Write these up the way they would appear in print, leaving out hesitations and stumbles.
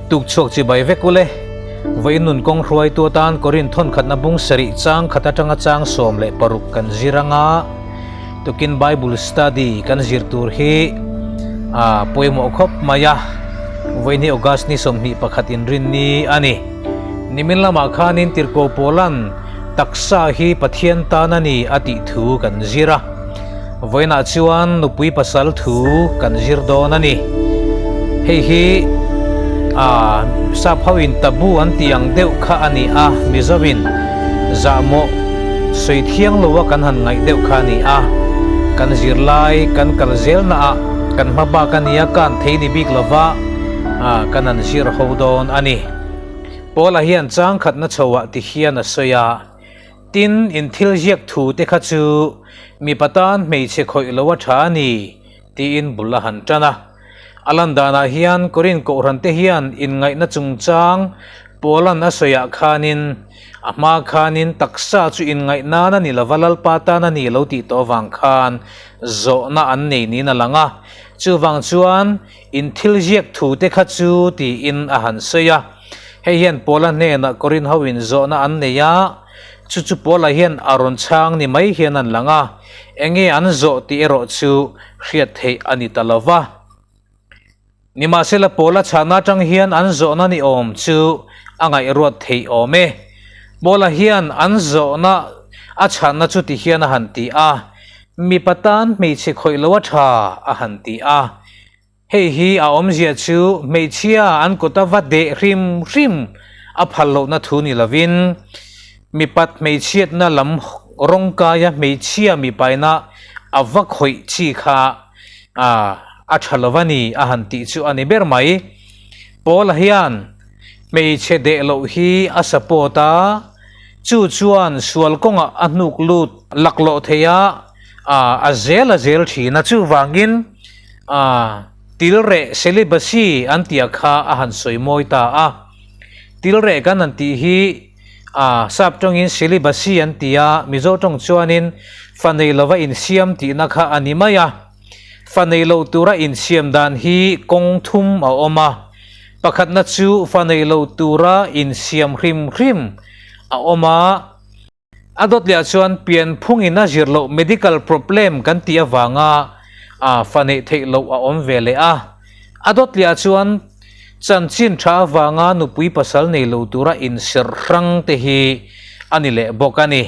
Tuk chhuak chibai vek ule. Vawiin nun kawng hruaitu atan Korin thawn khatna bung sarih chang khat atanga chang 16 kan zir anga tukin Bible study kan zir tur hi a pawimawh khawp mai a. Vawiin hi August ni 21 inrinni a ni. Nimin lamah khanin Tirhkoh Pawlan taksa hi Pathian tan a ni a tih thu kan zir a. Vawiinah chuan nupui pasal thu kan zir dawn a ni. Hei hi ah sap ho in taboo an tih ang deuh kha a ni a, Mizo in zahmawh sawi thiang lo a kan han ngaih deuh kha a ni a. Kan zirlai kan kal zelna ah kan hma bak a nia kan thei ni bik lova ah kan han zir ho dawn a ni. Paula hian chang khatna chho ah ti hian a sawi a. Tin, in thil ziak thu te kha chu mipa tan hmeichhe khawih lo a tha a ni, tiin bul a han tan a. A lan danah hian Korin Kohhran te hian inngaihna chungchang Paula'n a sawiah khanin a hma khanin taksa chu inngaih nan a ni lova Lalpa tan a ni lo tih tawh avang khan zawhna an nei niin a lang a. Chuvang chuan in thil ziak thu te kha chu tiin a han sawi a. Hei hian Paula hnenah Korin hoin zawhna an nei a, chu chu Paula hian a rawn chhang ni mai hian an lang a, enge an zawh tih erawh chu hriat theih a ni ta lo va. Nimahsela Paula chhahna atang hian an zawhna ni awm chu a ngaihruat theih awm e. Paula hian an zawhna a chhahna chu ti hian a han ti a, Mipa tan hmeichhe khawih lo a tha a han ti a. Hei hi a awmzia chu hmeichhia an kuta va deh hrim hrim a phal lohna thu ni lovin, mipat hmeichhiatna lam rawngkaia hmeichhia mipaina a va khawih chi kha a tha lo a ni a han tih chu a ni ber mai. Paula hian hmeichhe deh loh hi a support a, chu chuan sual kawngah a hnuk lut laklawh thei a, a zel a zel thin a, chuvangin, A, tilreh celibacy an tih ah kha a han sawi mawi ta a. Tilreh kan han tih hi a sap tawngin celibacy an ti a, Mizo tawng chuanin fa nei lova insiam tihna kha a ni mai a. Fa nei lo tura insiam dan hi kawng thum a awm a. Pakhatna chu fa nei lo tura insiam hrim hrim a awm a. A dawt leh ah chuan pianphungin a zir loh medical problem kan tih avanga a fa neih theih loh a awm ve leh a. A dawt leh ah chuan chanchin tha avanga nupui pasal nei lo tura inserh hrang te hi a ni leh bawk a ni.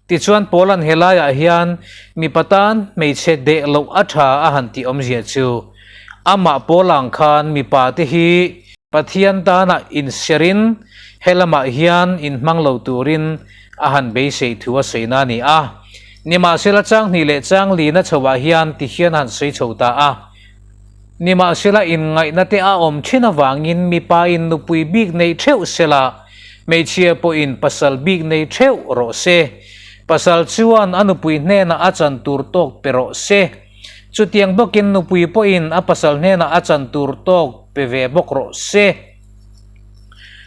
Tichuan Paula'n helaiah hian mipa tan hmeichhe deh loh a tha a han tih awmzia chu amah Paula ang khan mipa te hi Pathian tana inserhin he lamah hian inhmang lo turin a han beisei thu a sawina a ni a. Nimahsela chang hnih leh chang lina chhoah hian ti hian a han sawi chho ta a. Nimahsela inngaihna te a awm thin avangin mipain nupui bik nei theuh sela, hmeichhia pawhin pasal bik nei theuh rawh se. Pasal chuan a nupui hnenah a chan tur tawk pe rawh se. Chutiang bawkin nupui pawhin a pasal hnenah a chan tur tawk pe ve bawk rawh se.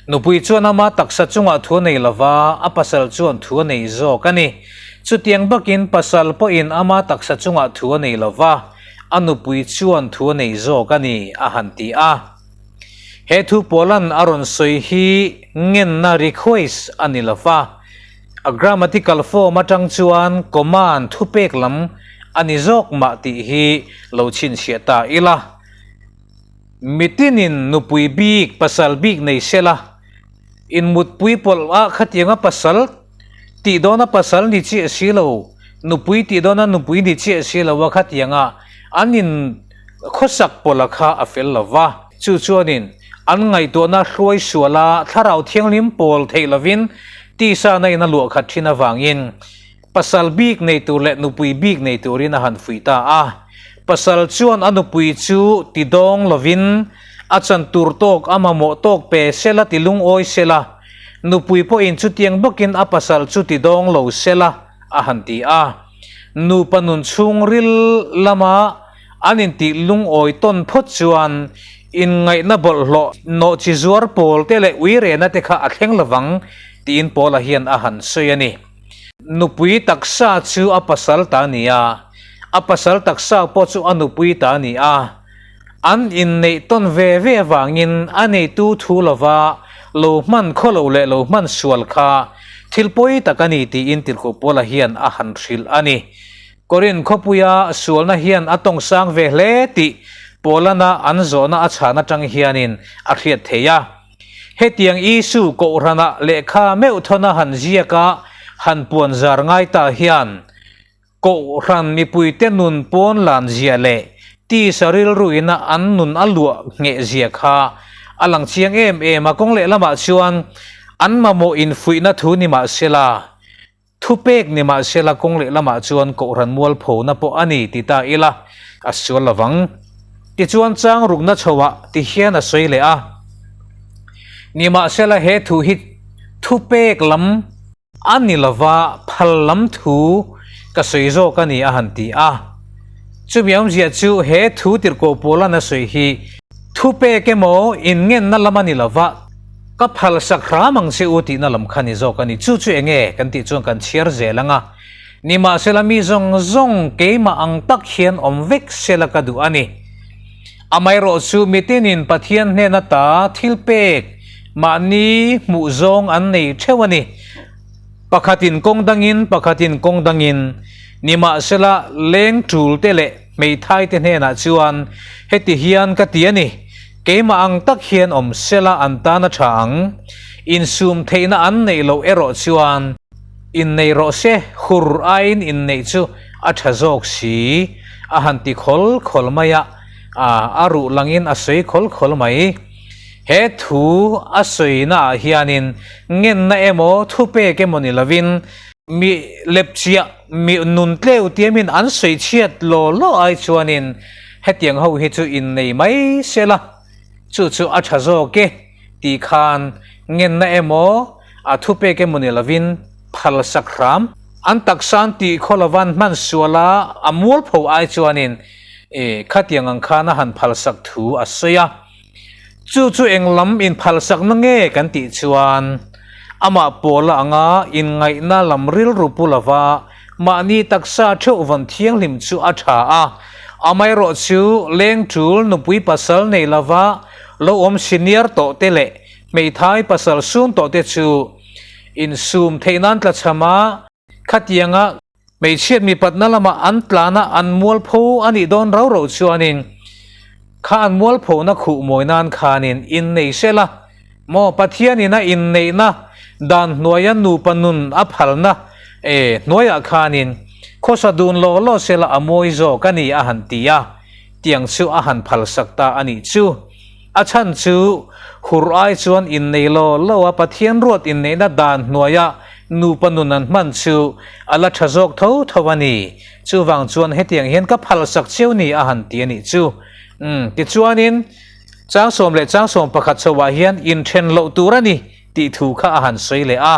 Nupui chuan ama taksa chungah thu a nei lova, a pasal chuan thu a nei zawk a ni. Chutiang bakin pasal pawhin ama taksa chungah thu a nei lova, a nupui chuan thu a nei zawk a ni, a han ti a. He thu Paula'n a rawn sawi hi ngenna request a ni lova, a grammatical form atang chuan command thupek lam a ni zawk mah tih hi lo chhinchhiah ta ila. Mitinin nupui bik, pasal bik nei sela, inmutpui pawlh a khatianga pasal tih dawna pasal ni chiah si lo, nupui tih dawna nupui ni chiah si lo a khatianga an in khawsak pawlh a kha a fel lo va. Chu chuanin an ngaihtuahna hruai suala thlarau thianghlim pawl theih lovin tisa na in a luah khat thin avangin Pasal bik nei tur leh nupui bik nei turin a han fuih ta a. Pasal chuan a nupui chu ti dawng lovin a chan tur tawk a mamawh tawk pe sela ti lungawi sela, nupui pawhin chutiang bawkin a pasal chu ti dawng lo sela a han ti a. Nupa nun chhungril lama an intih lungawi tawn phawt chuan inngaihna bawlhhlawh nawhchi zuar pawl te leh uirena te kha a thleng lovang tiin Paula hian a han sawi a ni. Nupui taksa chu a pasal ta a ni a, a pasal taksa pawh chu a nupui ta a ni a. An inneih tawn ve ve avangin a neitu thu lova lo hman khaw lo leh lo hman sual kha thil pawi tak a ni tiin Tirhkoh Paula hian a han hrilh a ni. Korinth khawpuia sualna hian a tawng sang ve hle tih Paulana an zawhna a chhan atang hianin a hriat theih a. Hetiang Isu kohhranah lehkha meuh thawna han ziaka han puan zar ngai ta hian Kohhran mipuite nun pawn lan zia leh tisa rilruina an nun a luah ngheh zia kha a lang chiang em em a, kawng lehlamah chuan an mamawh infuihna thu ni mah sela, thupek ni mah sela kawng lehlamah chuan Kohhran mualphona pawh a ni ti ta ila a sual lovang. Tichuan chang rukna chhoah ti hian a sawi leh a, Nimahsela he thu hi thupek lam, A ni lova, phal lam thu ka sawi zawk a ni a han ti a. Chumi awmzia chu he thu tirhkoh Paula'n a sawi hi thu pek emaw inngenna lam a ni lova, ka phal sak hram ang che u tihna lam kha ni zawk a ni. Chu chu enge kan tih chuan kan chhiar zel ang a. Nimahsela mi zawng zawng keimah ang tak hian awm vek sela ka duh a ni. Amaherawhchu mitinin Pathian hnen ata thil pek mahni hmuh zawng an nei theuh a ni. Pakhatin kawng dangin, pakhatin kawng dangin. Nimahsela, leng tul te leh hmeithai te hnenah chuan heti hian ka ti a ni, Keimah ang tak hian awm sela an tan a tha ang. Insum theihna an neih loh erawh chuan innei rawh se, hur aiin inneih chu a tha zawk si, a han ti khawl khawl mai a, a ruh langin a sawi khawl khawl mai. He thu a sawina ah hianin ngenna emaw thupek emaw ni lovin mi lepchiah mi nun tleu tiamin an sawi chhiat law law ai chuanin hetiang ho hi chu innei mai sela chu chu a tha zawk e tih khan ngenna emaw a thupek emaw ni lovin phalsak hram an taksa an tih khaw lovan hman suala a mualpho ai chuanin khatiang ang khan a han phalsak thu a sawi a. Chu chu eng lam inphalsakna nge kan tih chuan amah pawla anga inngaihna lam rilru pu lova mahni taksa theuh vawn thianghlim chu a tha a, amaherawh chu leng tul nupui pasal nei lova lo awm senior tawh te leh hmeithai pasal sun tawh te chu insum theih nan tlachham a, Khatianga hmeichhiat mipatna lama an tlana an mualpho a nih dawn rau rau chuanin kha an mualphona khuh mawi nan khanin innei sela maw Pathianin a inneihna dan hnuaia nupa nun a phalna e hnuaiah khanin khawsa dun law law sela a mawi zawk a ni a han ti a, tiang chu a han phalsak ta a nih chu. A chhan chu hur ai chuan innei law law a Pathian ruat inneihna dan hnuaia nupa nun an hman chu a la tha zawk tho tho a ni. Chuvang chuan hetiang hian ka phalsak chiau ni a han ti a nih chu. Umm, tichuanin chang sawm leh chang sawm pakhat chhoah hian inthen loh tur a ni tih thu kha a han sawi leh a.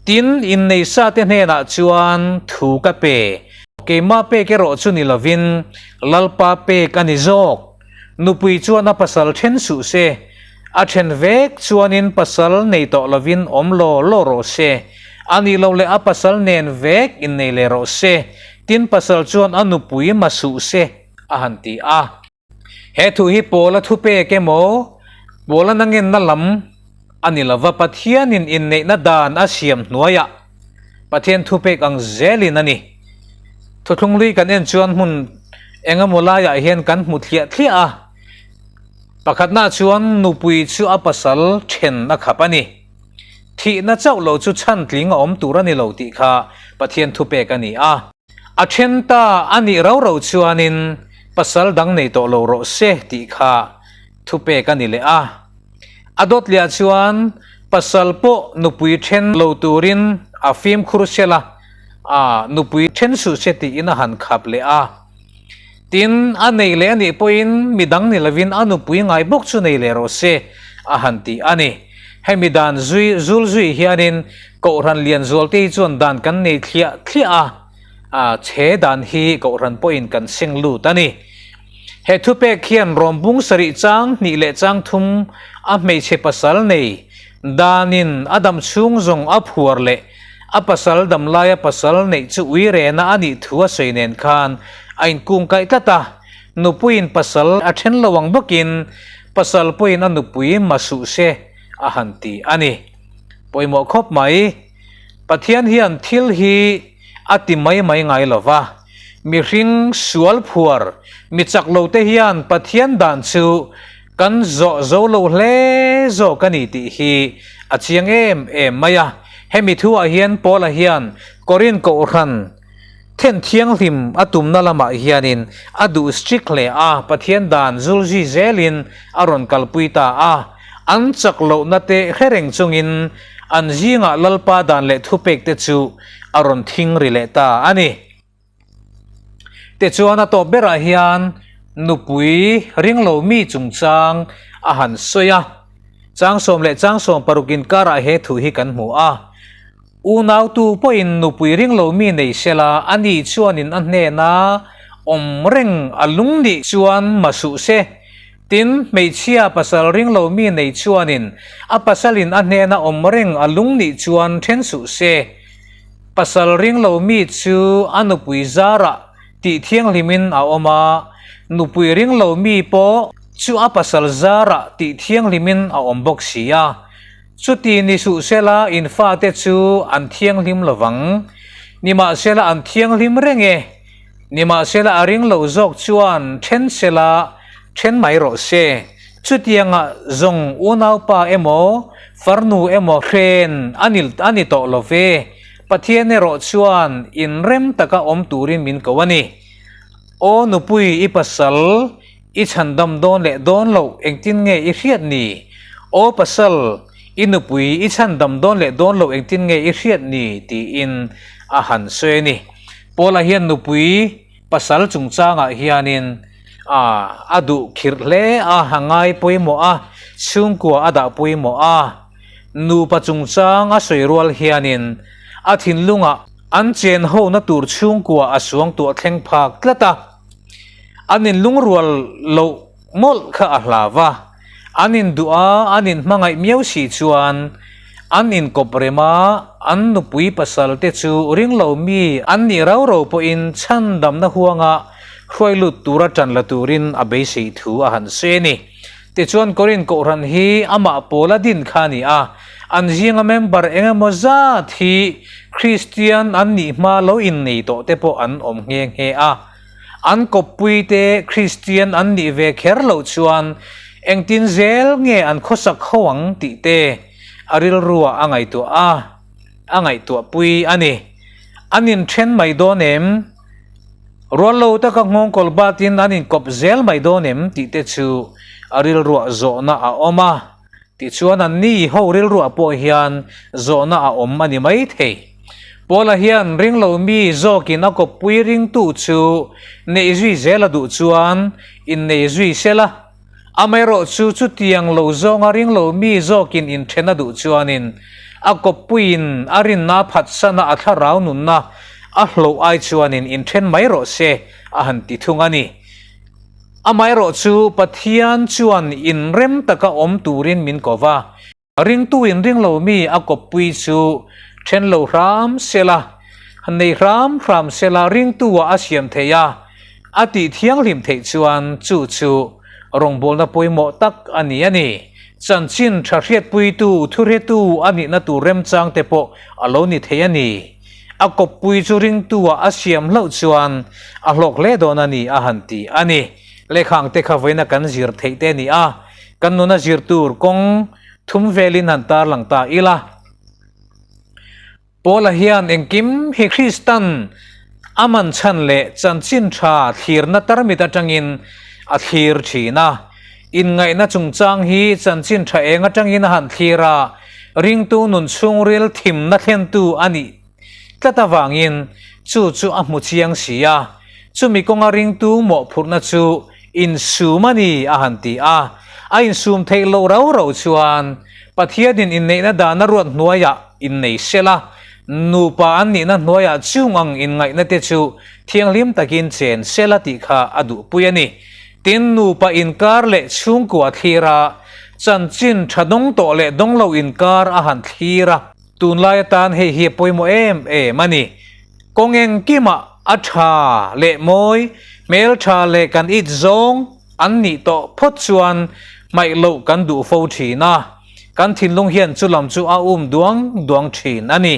Tin, innei sate hnenah chuan thu ka pe. Keimah pek erawh chu ni lovin Lalpa pek a ni zawk. Nupui chuan a pasal then suh se, a then vek chuanin pasal nei tawh lovin awm law law rawh se, a nih loh leh a pasal nen vek innei leh rawh se, tin pasal chuan a nupui ma suh se, a han ti a. He thu hi Paula thupek emaw, Paula nangenna lam a ni lova, Pathianin inneihna dan a siam hnuaiah Pathian thupek ang zelin a ni. Thuthlung lui kan en chuan hmun eng emaw laiah hian kan hmu thliah thliah a. Pakhatnaah chuan nupui chu a pasal then a khap a ni. Thihna chauh lo chu chhan tling a awm tur a ni lo tih kha Pathian thupek a ni a. A then ta a nih rau rau chuanin pasal dang nei tawh lo rawh se tih kha thupek a ni leh a. A dawt liah chuan pasal pawh nupui then lo turin a fimkhur sel a, a nupui then suh se tiin a han khap leh a. Tin, a nei leh a nih pawhin midang ni lovin a nupui ngai bawk chu nei leh rawh se a han ti a ni. Hemi dan zui zul zui hianin Kohhran Lianzualte hi chuan dan kan nei thliah thliah a, a chhe dan hi Kohhran pawhin kan seng lut a ni. He thupek hian rawmbung sarih chang hnih leh chang thum a hmeichhe pasal nei danin a dam chhung zawng a phuar leh a pasal dam laia pasal neih chu ui rena a nih thu a sawi nen khan a inkungkaih tlat a. Nupuiin pasal a then lo ang bawkin pasal pawhin a nupui ma suh se a han ti a ni. Pawimawh khawp mai. Pathian hian thil hi a ti mai mai ngai lo va, mihring sual phuar mi chak lo te hian Pathian dan chu kan zawh zo lo hle zawk a ni tih hi a chiang em em mai a. Hemi thuah hian Paula hian Korin Kohhran Then thianghlim a tumna lamah hianin a duh strict hle a, Pathian dan zulzui zelin a rawn kalpui ta a. An chak lohna te hre reng chungin an zingah Lalpa dan leh thupekte chu a rawn thing ri leh ta a ni. Tichuan a tawp berah hian nupui ringlo mi chungchang a han sawi a. Changsawm leh changsawm paruk inkarah he thu hi kan hmu a. Unautu pawhin nupui ring lo mi nei sela, ani chuanin a hnena awm reng a lung nih chuan ma suh se. Tin, hmeichhia pasal ring lo mi nei chuanin a pasalin a hnena awm reng a lung nih chuan then suh se. Pasal ring lo mi chu a nupui zarah tih thianghlimin a awm a, nupui ring lo mi pawh chu a pasal zarah tih thianghlimin a awm bawk si a. Chuti ni suh sela in fate chu an thianghlim lovang. Nimahsela an thianghlim reng e. Nimahsela a ring lo zawk chuan then sela then mai rawh se. Chutianga zawng unaupa emaw farnu emaw hren a ni a ni tawh lo ve. Pathian erawh chuan inrem taka awm turin min ko a ni. Aw nupui i pasal I chhandam dawn leh dawn loh engtin nge i hriat ni? Aw pasal, i nupui i chhandam dawn leh dawn loh engtin nge i hriat ni? tiin a han sawi a ni. Paula hian nupui pasal chungchangah hianin a a duh khirh hle a, a ngai pawimawh a, chhungkua a dah pawimawh a. Nupa chungchang a sawi rual hianin a thinlungah an chen hona tur chhungkua a suangtuah thleng phak tlat a. An inlungrual loh mawlh kha a hlau va, an induh a, an inhmangaih miau si chuan an inkawp rem a, an nupui pasal te chu ringlo mi an nih rau rau pawhin chhandamna huanga hruai lut tura tan la turin a beisei thu a han sawi a ni. Tichuan Korin Kohhran hi amah pawla din kha a ni a, an zinga member eng emaw zat hi Kristian an nih hma lo innei tawh te pawh an awm nghe nghe a. An kawppuite Kristian an nih ve kher loh chuan engtin zel nge an khawsak ho ang tih te a rilruah a ngaihtuah a, a ngaihtuahpui a ni. An inthen mai dawn em? Rual lo taka nghawngkawl batin an inkawp zel mai dawn em tih te chu a rilruah zawhna a awm a. Tichuan an ni ho rilruah pawh hian zawhna a awm a ni mai thei. Paula hian ringlo mi zawkin a kawppui ringtu chu neih zui zel a duh chuan innei zui sel a. Amaherawh chu chutiang lo zawnga ringlo mi zawkin inthen a duh chuanin a kawppuiin a rinna a phatsana a thlarau nunna a hloh ai chuanin inthen mai rawh se a han ti thung a ni. Amaherawh chu Pathian chuan inrem taka awm turin min ko va. Ringtu inring lo mi a kawppui chu then lo hram sela, nei hram hram sela ringtu-ah a siam thei a, a tih thianghlim theih chuan chu chu rawngbawlna pawimawh tak a ni a ni. Chanchin tha hriatpuitu, thuhretu a nihna tur remchang te pawh a lo ni thei a ni. A kawppui chu ringtu-ah a siam hlauh chuan a hlawk hle dawn a ni a han ti a ni. Lehkhang te kha vawiina kan zir theih te a ni a, kan nuna zir tur kawng thum velin han tarlang ta ila. Paula hian engkim hi Kristan a man chhan leh chanchin tha thlirna tarmit atangin a thlir thin a. Inngaihna chungchang hi chanchin tha eng atangin a han thlir a, ringtu nun chhungril thimna thlentu a nih tlat avangin chu chu a hmu chiang si a, chumi kawnga ringtu mawhphurhna chu insum a ni a han ti a. A insum theih loh rau rau chuan Pathianin inneihna dana ruat hnuaiah innei sela, nupa an nihna hnuaiah chung ang inngaihna te chu thianghlim takin chen sela tih kha a duhpui a ni. Tin, nupa inkar leh chhungkua thlir a, chanchin tha dawng tawh leh dawng lo inkar a han thlir a. Tunlai atan hei hi a pawimawh em em a ni. Kawng engkimah a tha leh mawi, Hmeltha leh kan it zawng an nih tawh phawt chuan hmaih loh kan duh fo thin a, kan thinlung hian chu lam chu a um duang duang thin a ni.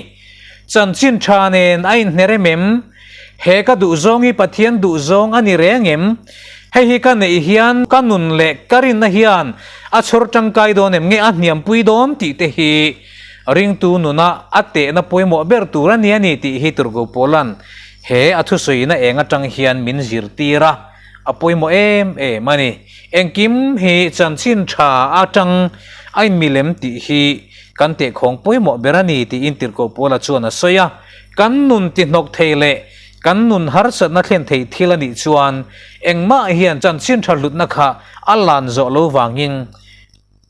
Chanchin tha nen a inhner em em? He ka duh zawng hi Pathian duh zawng a ni reng em? Hei hi ka neih hian ka nun leh ka rinna hian a chhawr tangkai dawn em nge a hniampui dawn tih te hi ringtu nuna a tehna pawimawh ber tur a ni a ni tih hi Turgo Pawla'n he a thusawiina eng atang hian min zirtir a, a pawimawh em em a ni. Engkim hi chanchin tha atang a inmilem tih hi kan tehkhawng pawimawh ber a ni tiin Tirhkoh Pawla chuan a sawi a. Kan nun tihnawk thei leh kan nun harsatna thlen thei thil a nih chuan engmah hian chanchin tha hlutna kha a lan zawh lo vangin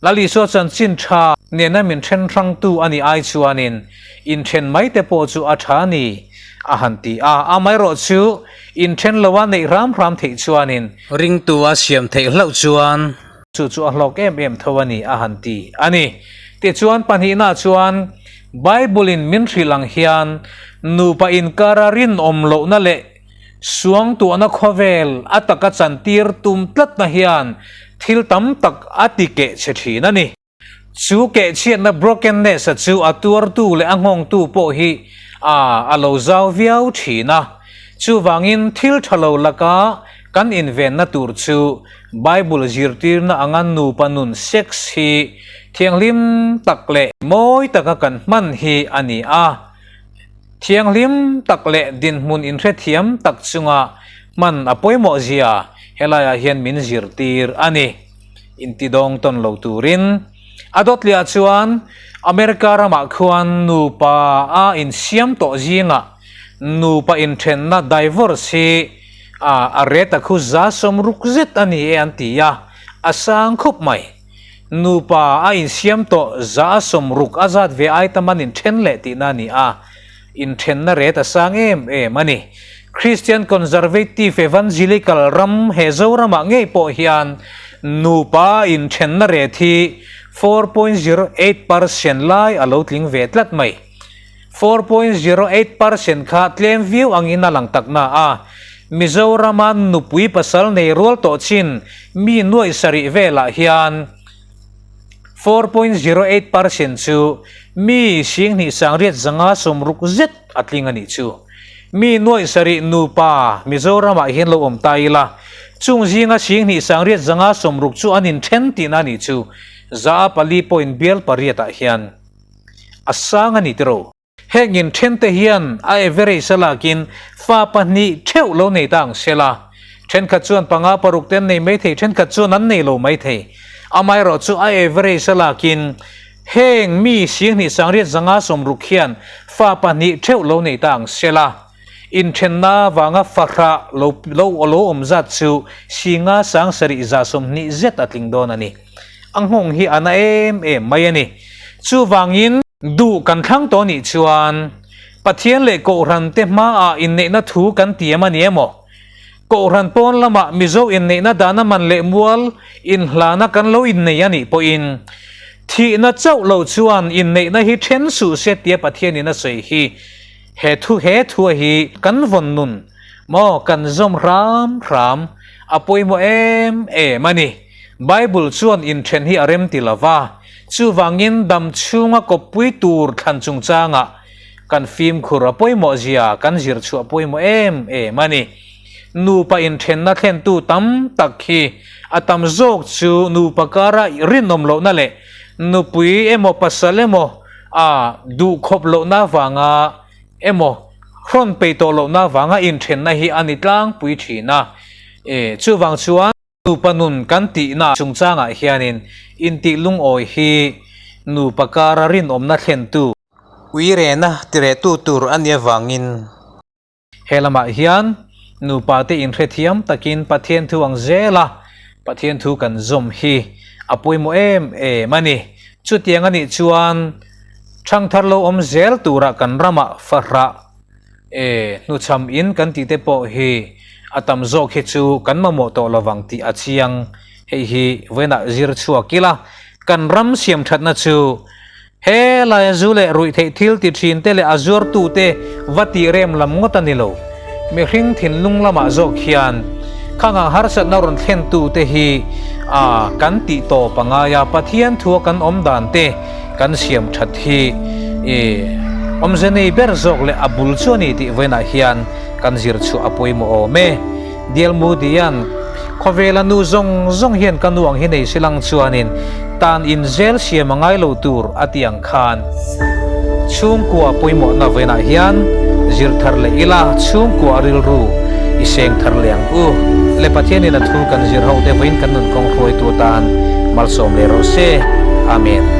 Lal Isua chanchin tha nena min then hrangtu a nih ai chuanin inthen mai te pawh chu a tha a ni a han ti a. Amaherawh chu inthen loa neih hram hram theih chuanin ringtu a siam theih hlauh chuan chu chu a hlawk em em tho a ni a han ti a ni. Tichuan pahnihna chuan Bible-in min hrilh ang hian nupa inkara rinawm lohna leh suangtuahna khawvel a taka chantir tum tlatna hian thil tam tak a ti keh chhe thin a ni. Chu kehchhiatna brokenness-a chu a tuartu leh a nghawngtu pawh hi a a lo zau viau thin a. Chuvangin thil tha lo laka kan invenna tur chu Bible zirtirna anga nupa nun sex hi thianghlim tak leh mawi taka kan hman hi a ni a. Thianghlim tak leh dinhmun inhrethiam tak chunga hman a pawimawh zia helaiah hian min zirtir a ni. Intidawng tawn lo turin. A dawtliah chuan America ramah khuan nupa a insiam tawh zingah nupa inthenna divorce hi a rate a khu 60% zet a ni e an ti a, a sang khup mai. Nupa a insiam tawh 60% a zat ve ai tam an inthen leh tihna a ni a, inthenna rate a sang em em a ni. Christian Conservative Evangelical ram he Zoramah ngei pawh hian nupa inthenna rate hi 4.08 percent lai a lo tling ve tlat mai. 4.08 percent kha tlem viau angin a lang tak na a, Mizorama nupui pasal nei rual tawh chin mi nuaih sarih velah hian 4.08 percent chu mi singhnih sangriat 560 zet a tling a nih chu. Mi nuaih sarih nupa Mizoramah hian lo awm ta ila, chung zinga singhnih sangriat 560 chu an inthen tihna a nih chu. 4 point bial pariatah hian a sang a ni tiro. Heng inthente hian a average a lakin fa pahnih theuh lo nei ta ang sela, thenkhat chuan panga paruk te an nei mai thei, thenkhat chuan an nei lo mai thei. Amaherawh chu a average a lakin heng mi singhnih sangriat 560 hian fa pahnih theuh lo nei ta ang sela, inthenna vanga fahrah lo lo lo awm zat chu singa sangsarih 120 zet a tling dawn a ni. A nghawng hi a na em em mai a ni. Chuvangin. Duh kan thlang tawh nih chuan Pathian leh Kohhran te hmaah inneihna thu kan tiam a ni emaw? Kohhran pawn lamah Mizo inneihna dahna man leh mual inhlana kan lo innei a nih pawhin thihna chauh lo chuan inneihna hi then suh se tia Pathianin a sawi hi he thu he thua hi kan vawn nun maw kan zawm hram hram a pawimawh em em a ni. Bible chuan inthen hi a rem ti lova. Chuvangin dam chhunga kawppui tur thlan chungchangah kan fimkhur a pawimawh zia kan zir chhuah pawimawh em em a ni. Nupa inthenna thlentu tam tak hi a tam zawk chu nupa kara rinawm lohna leh nupui emaw pasal emaw a duhkhawp lohna avanga emaw hrawn peih tawh lohna avanga inthenna hi a ni tlangpui thin a. Chuvang chuan. Nupa nun kan tihna chungchangah hianin intih lungawi hi nupa kara rinawmna thlentu, uirena tirehtu tur a nih avangin he lamah hian nupate inhrethiam takin Pathian thu ang zela Pathian thu kan zawm hi a pawimawh em em a ni. Chutiang a nih chuan thangthar lo awm zel turah kan ramah fahrah E, hnuchham in kan tih te pawh hi a tam zawk hi chu kan mamawh tawh lovang tih a chiang. Hei hi vawiinah zir chhuak ila, kan ram siam thatna chu he laia zu leh ruih theih thil ti thin te leh a zuartu te va tih rem lam ngawt a ni lo. Mihring thinlung lamah zawk hian. Khang ang harsatna rawn thlentute hi a kan tih tawp a ngai a, Pathian thua kan awm dan te kan siam that hi i awmze nei ber zawk leh a bul chu a ni tih vawiinah hian kan zir chhuah a pawimawh awm e. Dial Moody-a'n khawvela nu zawng zawng hian ka nu ang hi nei silang chuanin tan in zel siam a ngai lo tur a ti ang khan chhungkua pawimawhna vawiinah hian zir thar leh ila chhungkua rilru i seng thar leh ang u le Pathianin a thu kan zir ho te vawiin kan nun kawng hruaitu atan malsawm leh rawh se. Amen.